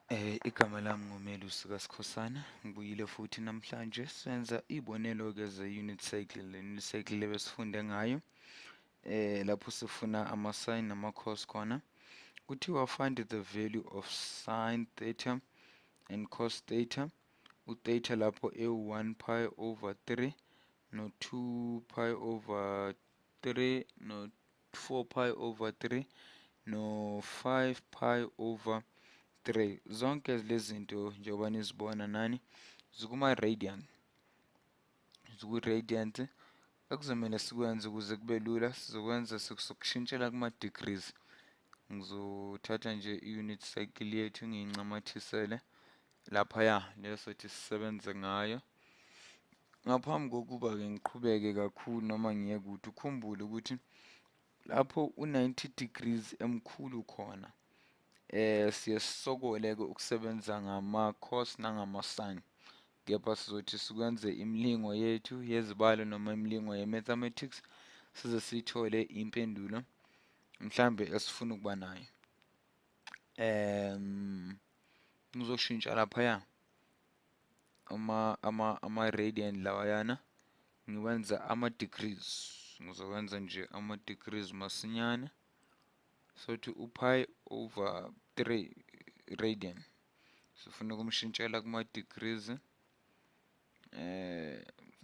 Igama lami nguMelusi kaSikhosana, ngibuyile futhi namhlanje senza iy'bonelo-ke ze-unit cycle, le unit cycle ebesifunde ngayo lapho sifuna ama-sine nama-cos khona. Kuthiwa find the value of sine theta and cos theta. U-theta lapho ewu-1 pi over 3 no-2 pi over 3 no-4 pi over 3 no-5 pi over 3. Zonke lezi zinto njengoba nizibona nani zikuma-radian, ziku-radiant. Ekuzomele sikwenze ukuze kube lula, sizokwenza sokushintshela kuma-degrees. Ngizothatha nje i-unit cycle yethu ngiyincamathisele laphaya, leyo sothi sisebenze ngayo. Ngaphambi kokuba-ke ngiqhubeke kakhulu noma ngiye kude, ukhumbule ukuthi lapho u-90 degrees emkhulu khona, siye sisokole-ke ukusebenza ngama-cos nangama-sine, kepha sizothi sikwenze imilingo yethu yezibalo noma imilingo ye-mathematics size siyithole impendulo mhlambe esifuna ukuba nayo. Ngizoshintsha laphaya ama-radian lawayana ngiwenza ama-degrees, ngizokwenza nje ama-degrees masinyane. Sothi u-pi over 3 radian sifuna ukumshintshela kuma-degrees,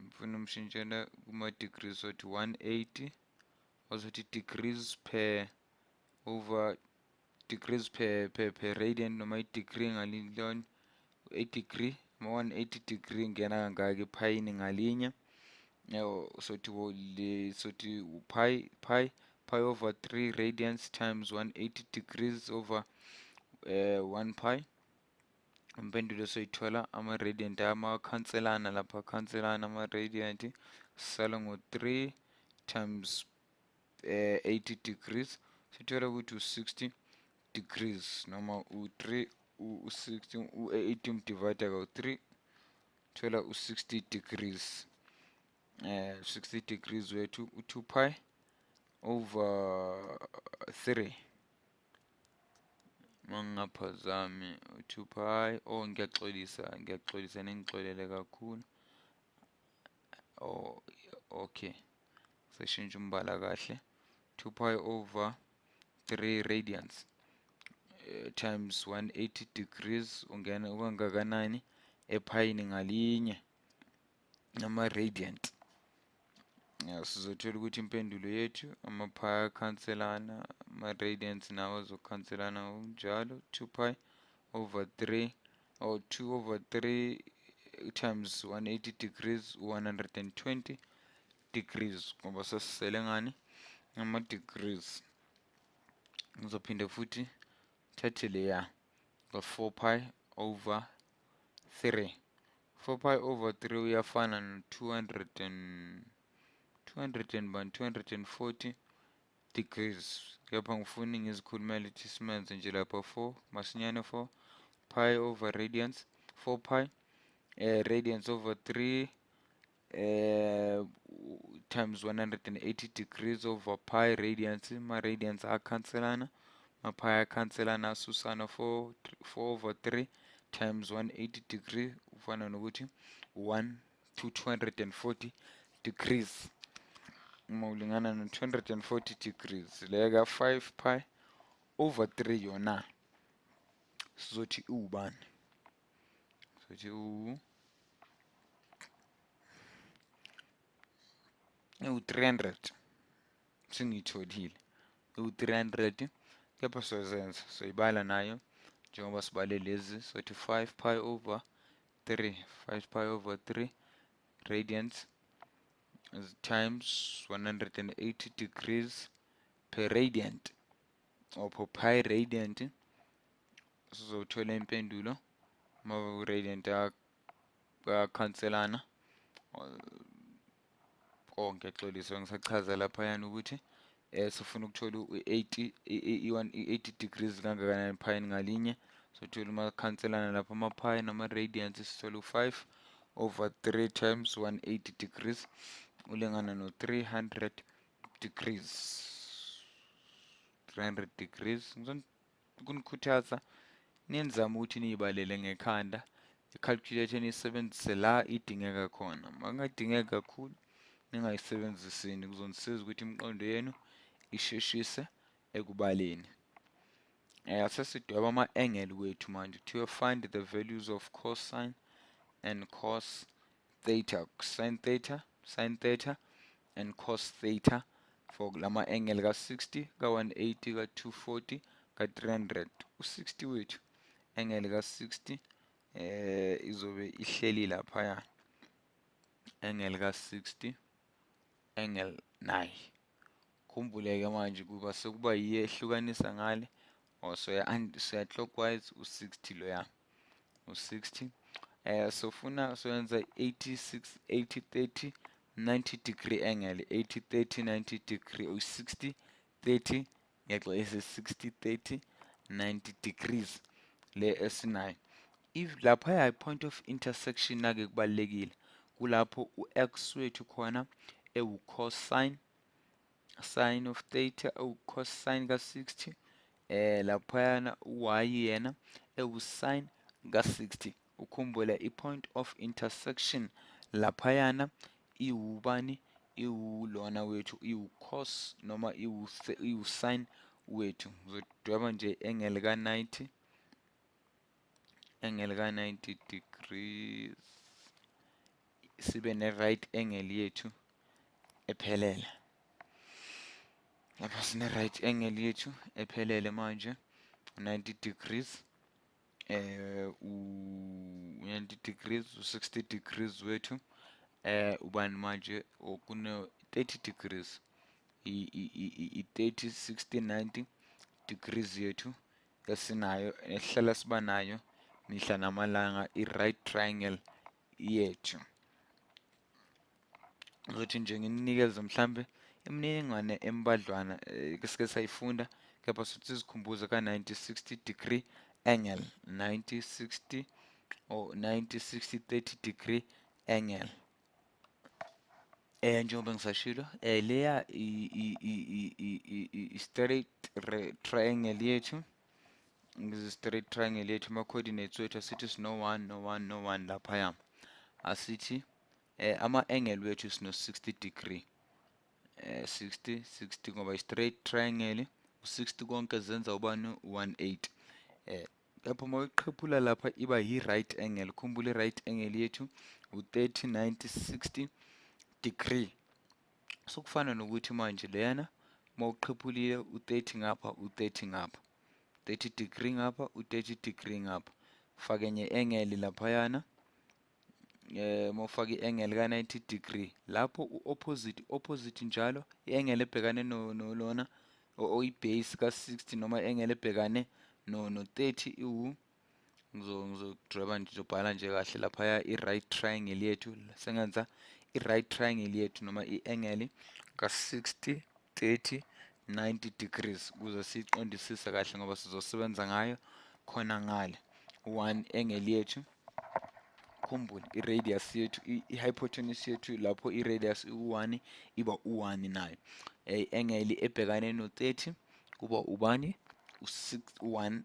ngifuna umshintshela kuma-degrees, sothi 180, wazothi degrees per over degrees per radian, noma i-degree ngalinye, i-degree ma 180 degree ingena kangaka ephayini ngalinye. Sothi le sothi pi over 3 radians times 180 degrees over 1 pi. Impendulo soyithola ama-radiant amakhanselana lapha, akhanselana ama-radiant, sisala ngo-3 times 80 degrees, sithola ukuthi u-60 degrees noma u-3 u-60 u-80 umdivide kawu-3, thola u-60 degrees. 60 degrees wethu u-2 pi over 3, mangingaphazami u-2 pi. Oh, ngiyaxolisa, ngiyaxolisa, ningixolele kakhulu. Oh, okay, seshintsha umbala kahle. 2 pi over 3 radians times 180 degrees ungena kangakanani ephayini ngalinye nama-radiant. Sizothola ukuthi impendulo yethu ama-pi akhanselana, ama-radians nawo azokhanselana ngokunjalo. 2 pi over 3 or 2 over 3 times 180 degrees, 120 degrees, ngoba sesisele ngani ama-degrees. Ngizophinde futhi thathe leya ka-4 pi over 3. 4 pi over 3 uyafana no-200 and 200 and bani, 240 degrees, kepha ngifuni ngizikhulumele ukuthi simenze nje lapha 4 masinyane. 4 pi over radians, 4 pi radians over 3 times 180 degrees over pi radians. Ma-radians akhanselana, ma-pi akhanselana, asusana. 4 4 over 3 times 180 degree ufana nokuthi 1 to 240 degrees, uma ulingana no-240 degrees. Leka 5 pi over 3 yona sizothi uwubani? Sizothi u ewu-300, sengiyitholile ewu-300, kepha siyozenza soyibala nayo njengoba sibale lezi. Sothi 5 pi over 3, 5 pi over 3 radians times 180 degrees per radiant or per pi radiant, sizothola impendulo. Uma radiant akhanselana. Oh, ngiyaxolisa, ngisachaza laphayana ukuthi sifuna ukuthola u-80 i-80 degrees kangakanani phayini ngalinye. Sothola uma khanselana lapho ama-pi nama-radians, sithola u-5 over 3 times 180 degrees ulingana no-300 degrees, 300 degrees. Ngizokunikhuthaza. Niyenzama ukuthi niyibalele ngekhanda, i-calculator niyisebenzise la idingeka khona. Makungadingeki kakhulu ningayisebenzisini, kuzonisiza ukuthi imiqondo yenu isheshise ekubaleni. Sesidweba ama-angle wethu manje. Kuthiwa find the values of cosine and cos theta, sin theta, sin theta and cos theta for lama angle ka-60, ka-180, ka-240, ka-300. U-60 wethu, angle ka-60 izobe ihleli laphaya, angle ka-60, angle 9. Khumbuleke manje kuba sekuba yiyo ehlukanisa ngale or soya soya clockwise u-60 loya, u-60. Sofuna soyenza 86, 80, 30, 90 degree angle, 80, 30, 90 degree, u-60, 30, ngiyaxolisa, 60, 30, 90 degrees le esinayo. If lapha point of intersection nake kubalekile, kulapho u-x wethu khona ewu-cosine, sin of theta, ewu-cosine ka-60, laphayana u-y yena ewu-sin ka-60. Ukhumbule i-point of intersection laphayana iwubani? Iwulona wethu, iwu-cos noma iwu-sin wethu. Ngizodweba nje angle ka-90, angle ka-90 degrees, sibe ne-right angle yethu ephelele lapha. Sine-right angle yethu ephelele manje, 90 degrees, u 90 degrees, u 60 degrees wethu ubani manje? Okune 30 degrees, i 30, 60, 90 degrees yethu esinayo, esihlala siba nayo mihla namalanga, i-right triangle yethu. Ngizothi nje ngininikeze mhlambe imininingwane embadlwana esike sayifunda, kepha sithi sizikhumbuze ka 90 60 degree angle, 90 60 or 90 60 30 degree angle. Njengoba ngisashilo, leya i straight triangle yethu, straight triangle yethu, ama coordinates wethu asithi sino 1 no 1 no 1 laphaya. Asithi ama angle wethu sino 60 degree, 60, 60, ngoba i-straight triangle u-60 konke zenza ubani? 180. Lapho uma uyiqhephula lapha iba yi-right angle. Khumbula i-right angle yethu u-30, 90, 60 degree. So kufana nokuthi manje leyana uma uqhephulile u-30 ngapha, u-30 ngapha, 30 degree ngapha, u-30 degree ngapha, fake enye angle laphayana. Uma ufaka i-angle ka-90 degree lapho u-opposite, opposite njalo, i-angle ebhekane no lona oyi-base ka-60 noma i-angle ebhekane no 30 iwu, ngizodweba nje, ngizobhala nje kahle laphaya i-right triangle yethu. Sengenza i-right triangle yethu noma i-angle ka-60, 30, 90 degrees ukuze siyiqondisise kahle, ngoba sizosebenza ngayo khona ngale. One angle yethu, khumbule i-radius yethu, i-hypotenuse yethu lapho i-radius iwu-1 iba u-1 nayo. I-angle ebhekane no-30 kuba ubani? U-6, 1,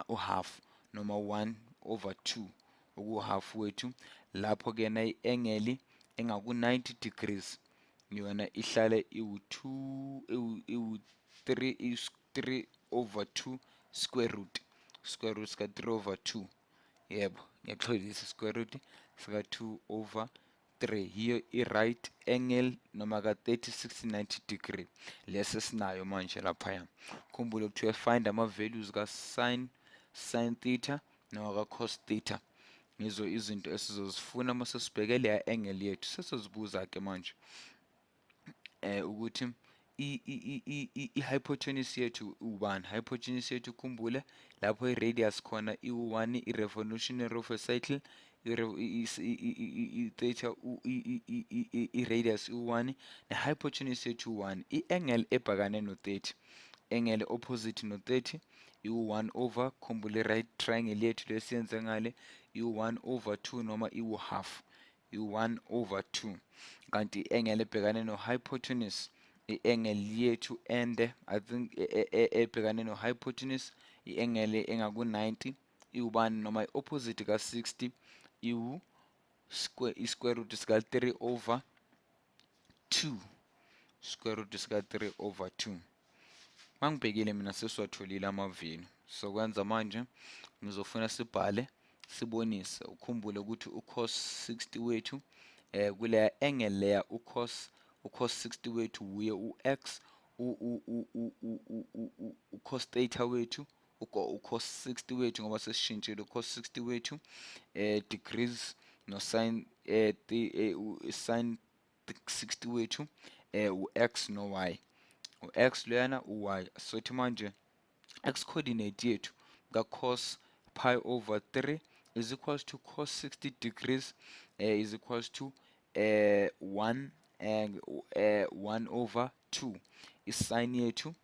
u-half noma 1 over 2, oku-half wethu lapho. Kena i-angle engaku-90 degrees yona ihlale iwu-2, iwu-3, 3 over 2 square root, square root sika 3 over 2. Yebo, ngiyaxolisa, square root sika 2 over 3 yiyo i-right angle noma ka 30, 60, 90 degree lesi esinayo manje laphaya. Khumbule kuthiwa find ama-values ka-sin, sin theta noma ka-cos theta. Ngizo izinto esizozifuna uma sesibheke leya angle yethu. Sesizibuza-ke manje ukuthi i-hypotenuse yethu ubani? Hypotenuse yethu, khumbule lapho i-radius khona iwu-1, i-revolutionary of a cycle, i-theta, i-radius iwu-1 ne-hypotenuse yethu u-1. I-angle ebhakane no-30, angle opposite no-30 iwu-1 over, khumbule i-right triangle yethu lesiyenze ngale, iwu-1 over 2 noma iwu-half, i-1 over 2. Kanti i-angle ebhekane no-hypotenuse, i-angle yethu ende, I think ebhekane no-hypotenuse I-angle engaku-90 iwubani, noma i-opposite ka-60 iwu square, i-square root sika 3 over 2, square root sika 3 over 2. Mangibhekile mina sesiwatholile ama-value. Sokwenza manje ngizofuna sibhale sibonise. Ukhumbule ukuthi u-cos 60 wethu kuleya angle leya, u-cos 60 wethu wuye u-x, u-cos theta wethu, u-cos 60 wethu, ngoba sesishintshile u-cos 60 wethu degrees no sin sin 60 wethu u-x no y, u-x loyana u-y. Sothi manje x coordinate yethu ka cos pi over 3 is equals to cos 60 degrees is equals to 1 and 1 over 2. I-sin yethu,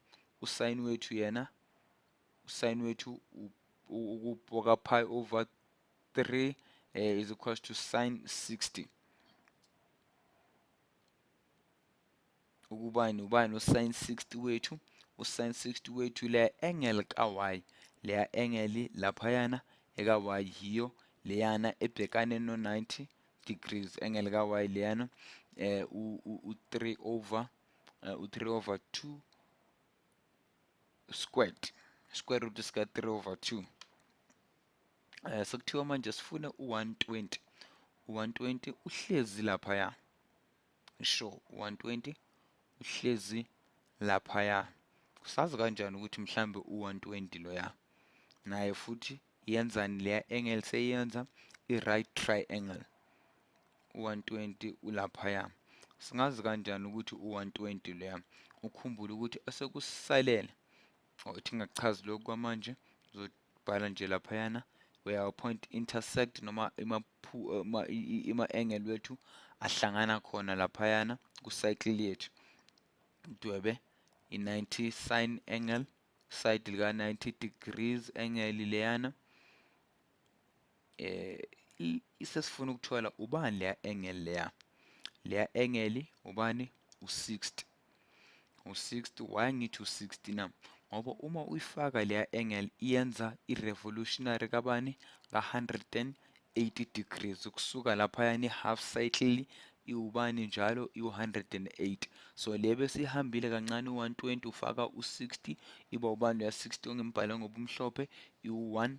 u-sin wethu yena, u-sin wethu ukupoka pi over 3 is equals to sin 60. Ukubani ubani u-sin 60 wethu? U-sin 60 wethu leya angle ka-y, leya angle laphayana eka-y yiyo leyana ebhekane no-90 degrees. Angle ka-y leyana u-3 over u-3 over 2 squared, square root sika 3 over 2. Sekuthiwa manje sifune u-120. U-120 uhlezi laphaya, sure, u-120 uhlezi laphaya. Sazi kanjani ukuthi mhlambe u-120 loya naye futhi yenzani leya angle? Seyenza i-right triangle. U-120 ulaphaya, singazi kanjani ukuthi u-120 loya? Ukhumbule ukuthi osekusalele, uthi ngingachazi lokhu kwamanje, uzobhala nje laphayana where our point intersect, noma ima-angle wethu ahlangana khona laphayana ku-cycle yethu. Dwebe i-90 sin angle, side lika 90 degrees angle leyana. Sesifuna ukuthola ubani leya angle leya, leya angle ubani? U-60, u-60. Why ngithi u-60 na? Ngoba uma uyifaka leya angle iyenza i-revolutionary kabani? Ka-180 degrees. Ukusuka laphayana i-half cycle iwubani njalo? Iwu-180. So le besihambile kancane u-120, ufaka u-60, iba ubani uya 60 ongimbhale ngobumhlophe? Iwu-1,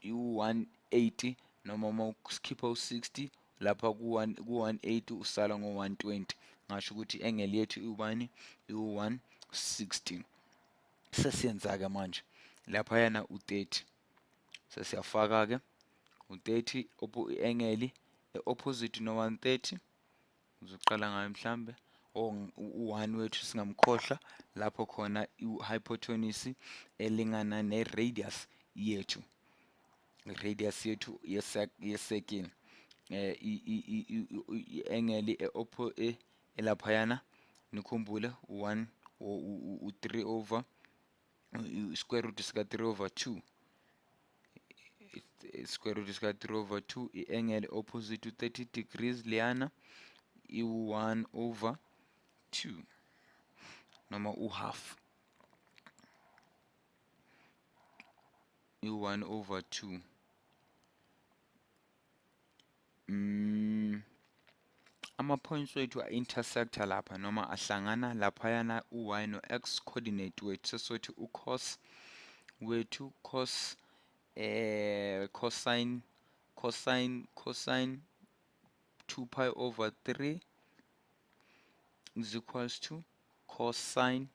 iwu-180. Noma uma usikhipha u-60 lapha ku-180, usala ngo-120. Ngasho ukuthi i-angle yethu iwubani? Iwu-160. Sesiyenza-ke manje laphayana u-30, sesiyafaka-ke u-30, i-angle e-opposite no-130. Uzoqala ngayo mhlambe u-1 wethu, singamkhohlwa lapho khona i-hypotenuse elingana ne-radius yethu, radius yethu ye-circle. I-angle elaphayana, nikhumbule 1, u-3 over square root sika 3 over 2, square root sika 3 over 2. I-angle opposite to 30 degrees leyana iwu-1 over 2, noma u-half, iwu-1 over 2. Ama-points wethu a-intersecta lapha, noma ahlangana laphayana, u-y no-x coordinate wethu. Sesothi u-cos wethu, cos cosine cosine cosine 2 pi over 3 is equals to cosine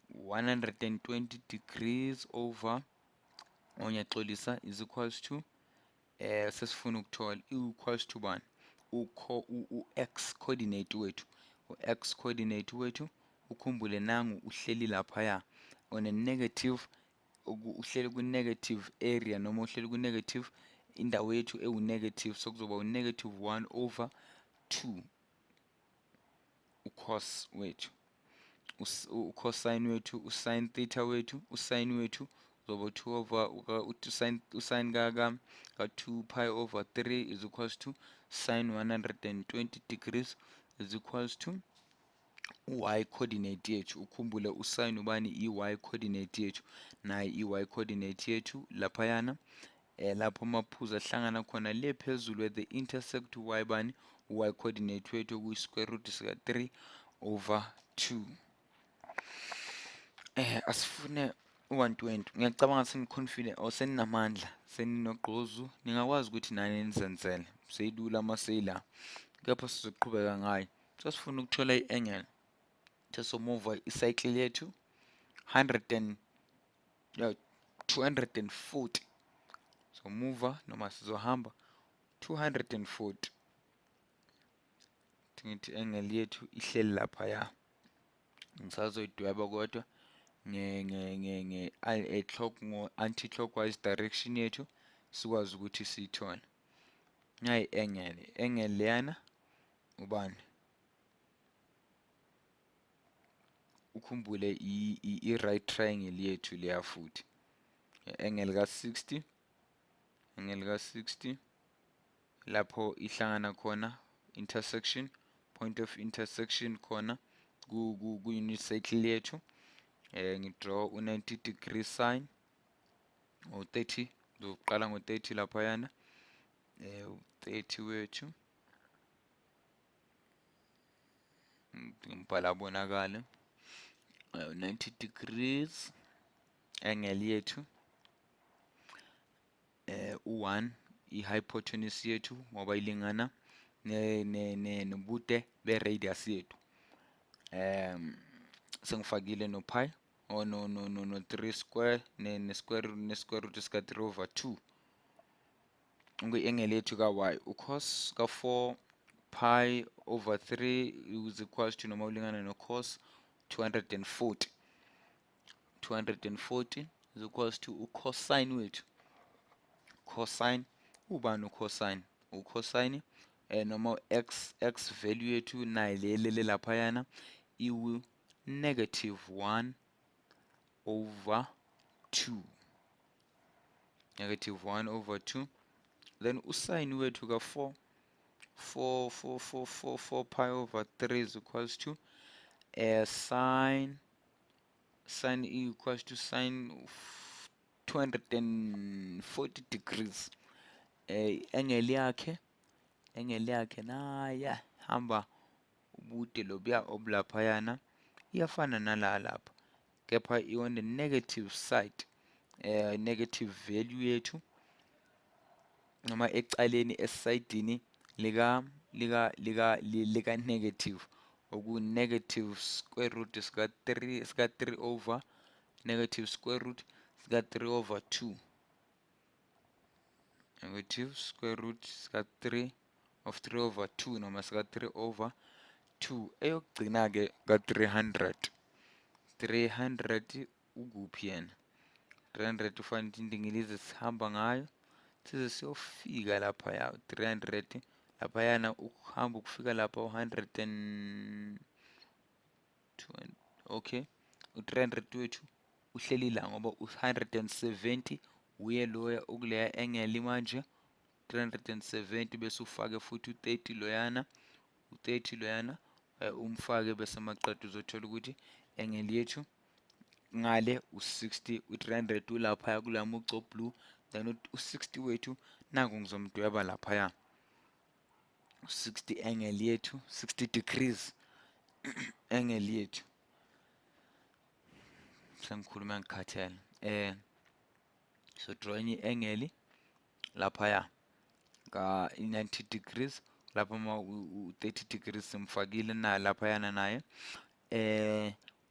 120 degrees over, ongiyaxolisa, is equals to sesifuna ukuthola equals to bani? U-x coordinate wethu, u-x coordinate wethu, ukhumbule nangu uhleli laphaya on a negative, uhleli ku-negative area, noma uhleli ku-negative, indawo yethu ewu-negative. So kuzoba u-negative 1 over 2 u-cos wethu, u-cosine wethu, u-sin theta wethu, u-sin wethu uzoba 2 over u-sin ka 2 pi over 3 is equals to sin 120 degrees is equals to U-y coordinate yethu, ukhumbule usayini ubani i-y coordinate yethu, nayi i-y coordinate yethu laphayana, lapho amaphuzu ahlangana khona le phezulu at the intersect y bani, y coordinate wethu okuyi-square root sika 3 over 2. Asifune u-120. Ngiyacabanga seni-confident or seninamandla, seninogqozu, ningakwazi ukuthi nani nizenzele, seyilula uma seyila, kepha sizoqhubeka ngayo. Sesifuna ukuthola i-angle, sesomuva i-cycle yethu 240, so muva noma sizohamba 240, ngithi angle yethu ihleli laphaya. Ngisazoyidweba kodwa nge-anti-clockwise direction yethu sikwazi ukuthi siyithole. Nayi angle, angle leyana ubani? Ukhumbule i-right triangle yethu leya futhi. Angle ka-60, angle ka-60 lapho ihlangana khona, intersection, point of intersection khona ku-unit circle yethu. Ngidraw u-90 degree sign or 30, ngizoqala ngo-30 laphayana, u-30 wethu ngibhala abonakale, 90 degrees angle yethu, u-1 i-hypotenuse yethu ngoba ilingana nobude be-radius yethu. Sengifakile no pi or no no no no 3 square ne square root sika 3 over 2 okuyi-angle yethu ka-y. U-cos ka 4 pi over 3 is equals to noma ulingana no cos 240. 240 is equals to u-cosine wethu. Cosine ubani u-cosine? U-cosine noma x value yethu nayi lelele laphayana iwu negative 1 over 2, negative 1 over 2. Then usine wethu ka 4 4 4 4 4 4 pi over 3 is equals to sine equals to sine 240 degrees. Angle yakhe naya hamba ubude lobuya obulaphayana iyafana nala lapha, kepha i on the negative side, negative value yethu noma ecaleni esayidini lika lika lika lika negative, oku negative square root sika 3 sika 3 over negative square root sika 3 over 2, negative square root sika 3 of 3 over 2 noma sika 3 over 2. Eyokugcina ke ka 300, 300 ukuphi yena? 300 ufanele indingilizi sihamba ngayo size siyofika lapha ya 300 laphayana, ukuhamba ukufika lapha u-120. Okay, u-300 wethu uhleli la ngoba u-170 uye loya ukuleya angle manje 370, bese ufake futhi u-30 loyana, u-30 loyana umfake, bese maqeda uzothola ukuthi angle yethu ngale u-60, u-300 ulaphaya kula mucu blue, then u-60 wethu naku ngizomdweba laphaya 60 angle yethu, 60 degrees angle yethu. Sengikhuluma ngikhathele. So draw enye angle laphaya ka 90 degrees lapha, ma u-30 degrees simfakile na laphayana naye.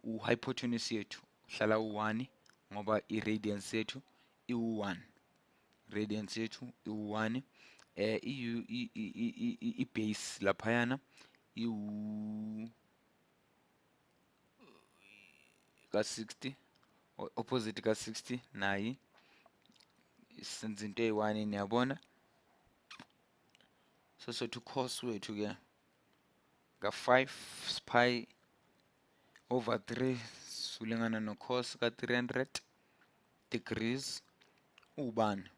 U-hypotenuse yethu uhlala u-1 ngoba i-radius yethu iwu-1, radius yethu iwu-1. I-base laphayana iwu ka-60, opposite ka-60 nayi senza into eyi-1, niyabona. So sothi cos wethu ke ka-5 pi over 3 sulingana no cos ka 300 degrees. Ubani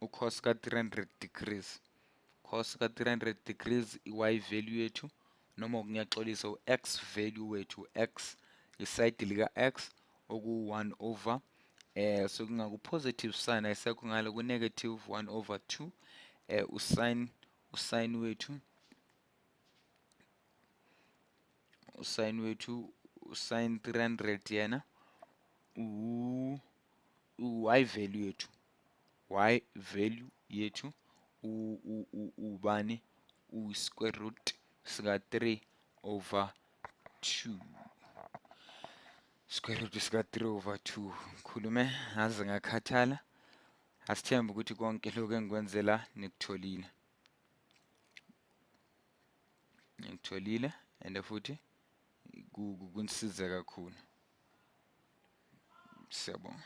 ucos ka 300 degrees? Cos ka 300 degrees i-y value yethu Noma ngiyaxolisa, u-x value wethu, x isayidi lika-x oku-1 over so kungaku positive sign, ayisekho ngale ku negative 1 over 2. Usign wethu usign 300 yena u y value yethu, y value yethu ubani? U square root sika 3 over 2, square root sika 3 over 2. Ngikhulume ngaze ngakhathala. Asithembe ukuthi konke lokhu engikwenzela nikutholile, nikutholile and futhi kunisize kakhulu. Siyabonga.